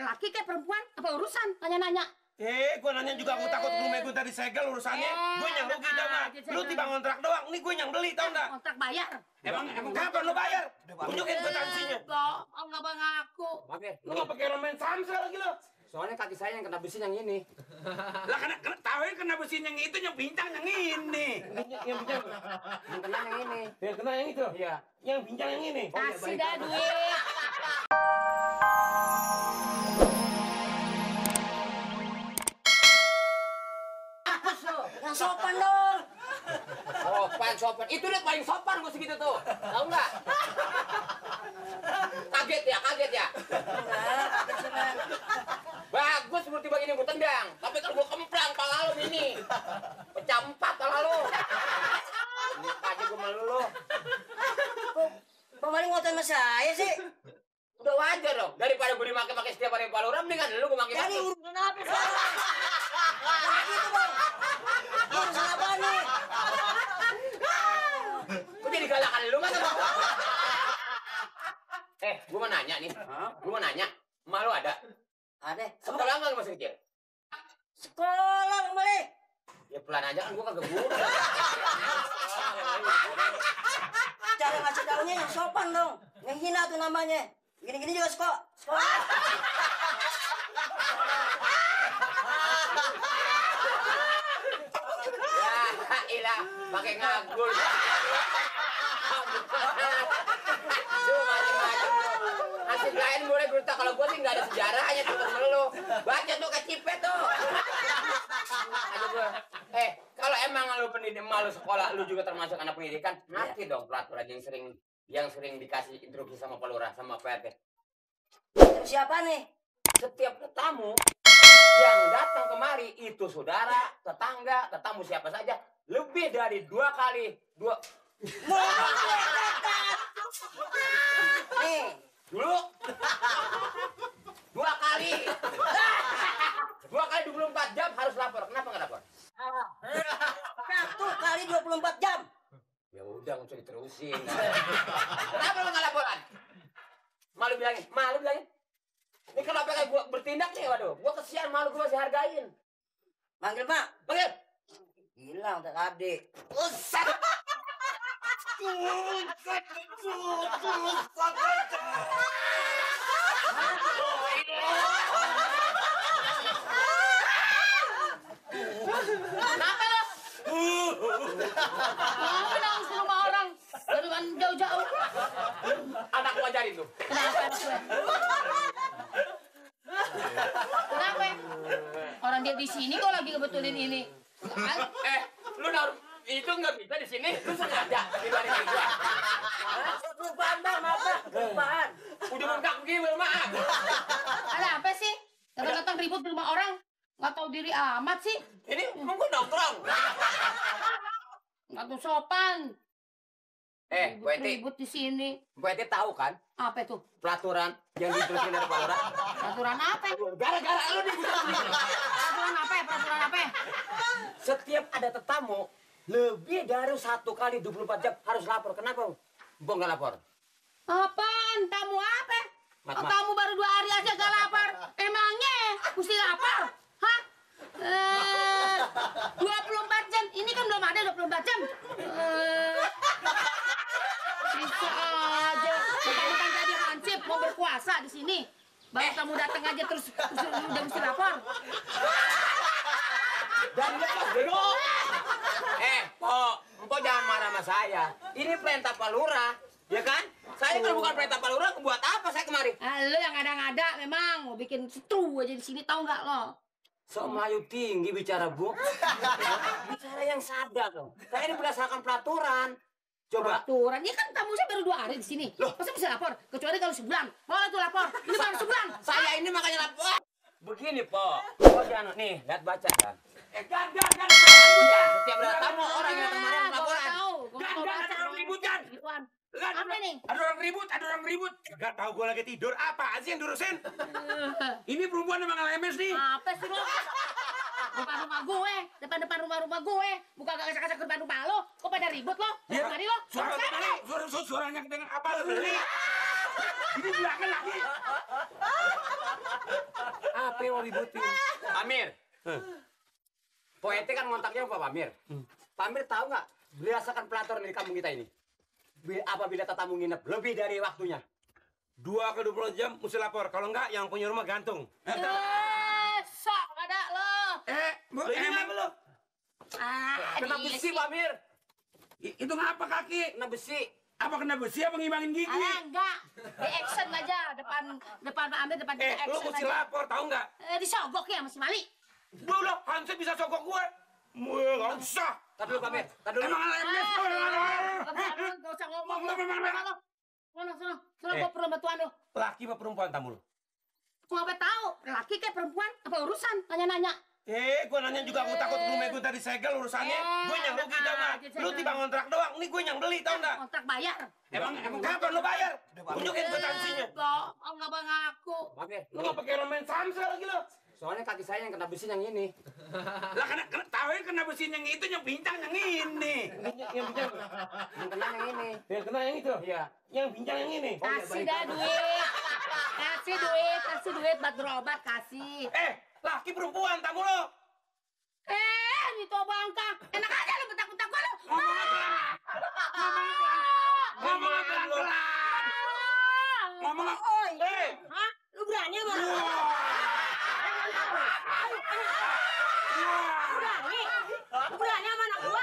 laki kayak perempuan? Apa urusan? Tanya-nanya. Gue nanya juga, gue takut rumah gue tadi segel urusannya. Gue yang rugi tau nggak? Lu tiba ngontrak doang, ini gue yang beli tau nggak? Kontrak bayar. Emang kapan lu bayar? Tunjukin kwitansinya. Kok nggak bang aku? Lu nggak pakai romen samsel lagi lo? Soalnya kaki saya yang kena besi yang ini. Lah kena besi yang itu, yang pincang yang ini. Yang pincang. Yang kena yang ini. Yang kena yang itu? Iya. Yang pincang yang ini. Kasih dah duit. Yang sopan dong. Sopan. Itu dia paling sopan gue segitu tuh. Tahu nggak? Kaget ya? Bagus seperti begini gue tendang. Tapi kalau gue kemplang pala lo ini. Pecah 4 pala lo. Ini aja gue malu lo. Kok Bang Mali ngotot sama saya sih? Udah wajar dong. Daripada gue dimaki-maki setiap hari Palura, mendingan lu gue maki-maki. Jadi urusan apa sekarang? Gitu bang. Urusan apa nih? Kok jadi galakan lu mah? Gue mau nanya nih. Gue mau nanya. Emak lu ada? Ada. Sekolah nggak lu masih kecil? Sekolah Bang Mali. Ya pelan aja kan gue kagak guru. Cara ngasih taunya yang sopan dong. Yang hina tuh namanya. Gini-gini juga sekolah. Ya ilah, pakai ngagul. Cuma macam-macam lo. Nasib lain boleh berita, kalau gue sih nggak ada sejarahnya tuh temen lo. Baca tuh ke cipet tuh. Aduh gue. Kalau emang lu pendidik, malu sekolah, lu juga termasuk anak pendidikan, ngerti dong peraturan yang sering dikasih instruksi sama Pak Lurah, sama PRT. Terus siapa nih? Setiap tamu yang datang kemari itu saudara, tetangga, tetamu siapa saja, lebih dari 2 kali. Nih. Dulu 2 kali. 2 kali 24 jam harus lapor. Kenapa nggak lapor? 1 kali 24 jam. Ya udah, nggak usah diterusin. Kenapa lu nggak laporan? Malu bilangin. Ini kenapa kayak gua bertindak nih, waduh. Gua kesian, malu gua masih hargain. Manggil Mak. Panggil. Hilang tak adik. Usah. Kenapa lo? Kenapa nangis di rumah orang? Dari kan jauh-jauh. Anak gua ajarin tuh. Kenapa gue? Kenapa? Orang dia di sini kok lagi ngebetulin ini. Lu naruh itu nggak bisa di sini, lu sengaja dibanding kayak gua. Kelupaan bang, apa? Kelupaan. Udah bengkak begini, maaf. Ada apa sih? Datang-datang ribut di rumah orang. Nggak tahu diri amat sih. Ini emang gua nongkrong. Nggak tuh sopan. Bu Eti. Ribut di sini. Bu Eti tahu kan Apa itu? peraturan yang diterusin dari Pak Lurah? Peraturan apa? Gara-gara lu nih. Peraturan apa? Peraturan apa? Setiap ada tetamu lebih dari 1 kali 24 jam harus lapor. Kenapa? Gua nggak lapor. Apaan? Tamu apa? Mat. Tamu baru 2 hari aja gak lapar. Emangnya mesti lapar? Hah? 24 jam. Ini kan belum ada 24 jam. Bisa aja. Bukan tadi hansip mau berkuasa di sini. Baru kamu datang aja terus udah mesti lapor. Dan lepas bego. Empok jangan marah sama saya. Ini perintah Pak Lurah, ya kan? Saya kalau bukan perintah Pak Lurah, buat apa saya kemari? Lu yang ngada-ngada memang mau bikin setru aja di sini, tahu nggak lo? So Melayu tinggi bicara, Bu. Bicara yang sadar dong. Saya ini berdasarkan peraturan. Coba. Peraturan, ya kan tamu saya baru 2 hari di sini. Loh, masa bisa lapor? Kecuali kalau sebulan. Boleh tuh lapor. Ini baru sebulan. Saya ini makanya lapor. Begini, Po. Oh, jangan nih, lihat baca kan. Gan. Iya, setiap ada tamu orang yang kemarin laporan. Gan, ada orang ribut, Gan. Apa nih? Ada orang ribut. Gak tahu gue lagi tidur. Apaan sih yang diurusin? Ini perempuan emang lemes nih. Apa sih lo? Depan rumah gue, depan rumah gue. Bukan gak kaca-kaca depan rumah lo. Kok pada ribut lo? Ya, Mari lo. suaranya kedengar apa lo beli? Ini belakang lagi. sebutin. Amir. Poete kan ngontaknya Pak Pamir. Pamir tahu nggak berdasarkan peraturan di kampung kita ini? Apabila tatamu nginep lebih dari waktunya. 2 ke 20 jam mesti lapor. Kalau enggak, yang punya rumah gantung. Sok ada lo. Bu, ini apa lo? Kena besi, Pak Amir. Itu ngapa kaki? Kena besi. Apa kena besi apa ngimangin gigi? Enggak. Di action aja depan Pak Amir depan kita Lu action mesti aja. lapor, tahu nggak? Disogok ya masih Mali. Gua udah, Hansip bisa sogok gue. Nggak usah. Tadi dulu, Pak Amir. Tadi dulu. Emang lemes kok. Gak usah ngomong. Sono gua perlu bantuan lo. Laki apa perempuan tamu lu? Gua apa tahu, laki kayak perempuan apa urusan? Nanya-nanya. Gua nanya juga, gua takut rumah gue tadi segel urusannya. Gue yang rugi, tau nggak? Lu tiba ngontrak doang, ini gue yang beli, tau nggak? Kontrak bayar. Emang Kapan lu bayar? Tunjukin kwitansinya. Enggak ngaku. Pak Amir. Lu nggak pakai romen samsel lagi lo? Soalnya kaki saya yang kena besi yang ini. lah tahu kena besi yang itu yang pincang yang ini. Yang bincang, Yang kena yang ini. yang kena yang itu. Iya. Yang bincang yang ini. Kasih dah duit. Kasih duit buat berobat, kasih. Laki perempuan tamu lo. Ini tuh bangka. Enak aja lu bentak-bentak gua lu. Ngomong pelan-pelan. Ngomong. Hah? Lu berani sama lu? Berani sama anak gua?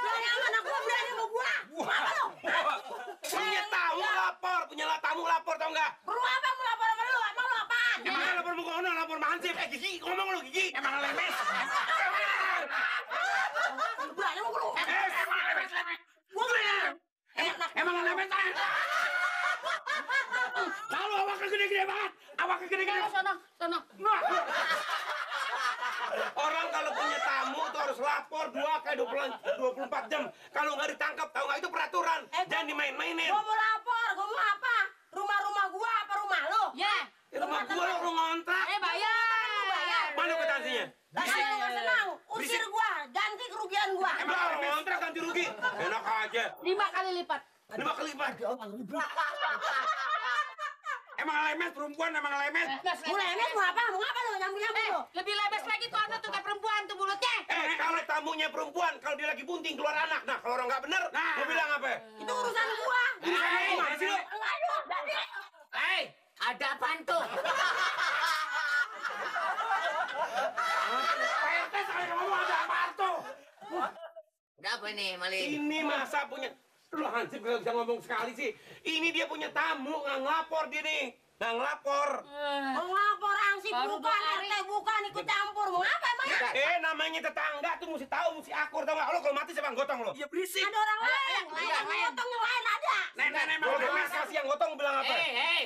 Berani sama anak gua, berani sama gua? Apa lu? Punya tamu lapor, tamu lapor, tau nggak? Perlu apa mau lapor sama lu? Emang lu apaan? Emang lapor muka ono, lapor Hansip. Gigi, ngomong lu Gigi. Emang lemes. Berani sama lu? Gua berani. Emang lemes. Lalu awaknya gede-gede banget. Awaknya gede-gede. Sono. Orang kalau punya tamu tuh harus lapor 24 jam. Kalau nggak ditangkap, tahu nggak itu peraturan. Jangan dimain-mainin. Gua mau lapor, gua mau apa? Rumah gua apa rumah lu? Ya. Rumah gua lo ngontrak. Bayar. Mana kwitansinya? Lah kalau lu nggak senang, usir gua, ganti kerugian gua. Emang ngontrak ganti rugi. Enak aja. 5 kali lipat. 5 kali lipat. Emang lemes perempuan, emang lemes. Gua lemes mau apa? Mau apa lu nyambung-nyambung lu? Lebih lemes lagi tuh anak tuh kayak perempuan tuh mulutnya. Kalau tamunya perempuan, kalau dia lagi bunting keluar anak. Nah, kalau orang nggak bener, gua bilang apa? Itu urusan gua. Urusan lu gimana sih lu? Aduh, Dadi. Ada apaan tuh? PRT saya ngomong ada apaan tuh? Ada apa nih, Mali? Ini masa punya... Lu Hansip gak bisa ngomong sekali sih. Ini dia punya tamu, nggak ngelapor dia nih. Nggak ngelapor. Mau lapor ansip Baru bukan, 2 hari. RT bukan, ikut campur. Mau apa emang? Namanya tetangga tuh mesti tahu, mesti akur, tau nggak? Lo kalau mati siapa yang gotong lo? Ya berisik. Ada orang lain. yang lain. Potong yang lain ada. Nenek emang Kalau lemes. lemes kasih yang gotong bilang apa?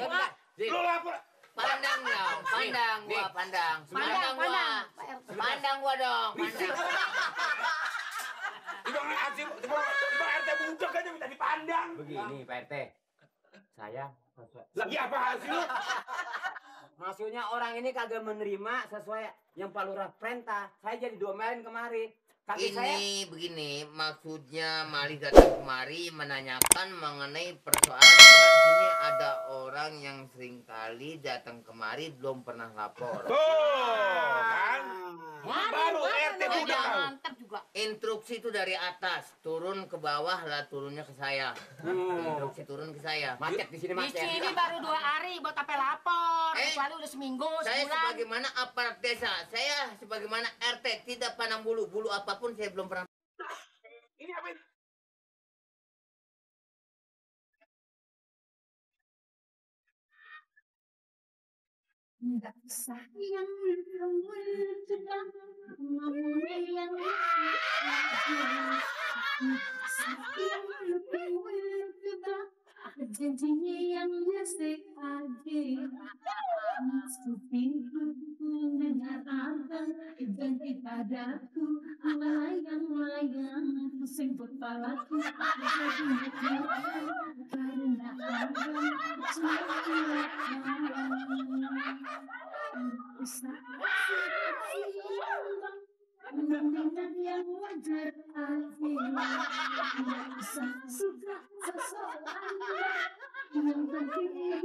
Bentar. Zik, Lo lapor. pandang dong, pandang gua, pandang. Pandang. Pandang gua dong, pandang. Tiba RT budak aja minta dipandang. Begini, Pak RT. Saya Lagi apa hasil lo? maksudnya orang ini kagak menerima sesuai yang Pak Lurah perintah. Saya jadi diomelin kemari. Kaki saya Ini begini, maksudnya Mali datang kemari menanyakan mengenai persoalan karena di sini ada orang yang seringkali datang kemari belum pernah lapor. Kan? Baru RT budak. Mantap juga. Instruksi itu dari atas, turun ke bawah lah turunnya ke saya. Instruksi turun ke saya. macet di sini Di macet. sini baru 2 hari buat apa lapor. Eh, Kecuali udah seminggu, Saya sebulan. sebagaimana aparat desa, saya sebagaimana RT tidak pandang bulu apapun saya belum pernah. Ini apa ini? Nggak usah yang sudah ngomongnya yang sudah janjinya yang biasa aja seperti mendengar abang janji padaku layang-layang pusing kepalaku karena abang mendengar yang wajar aja suka seseorang yang penting ini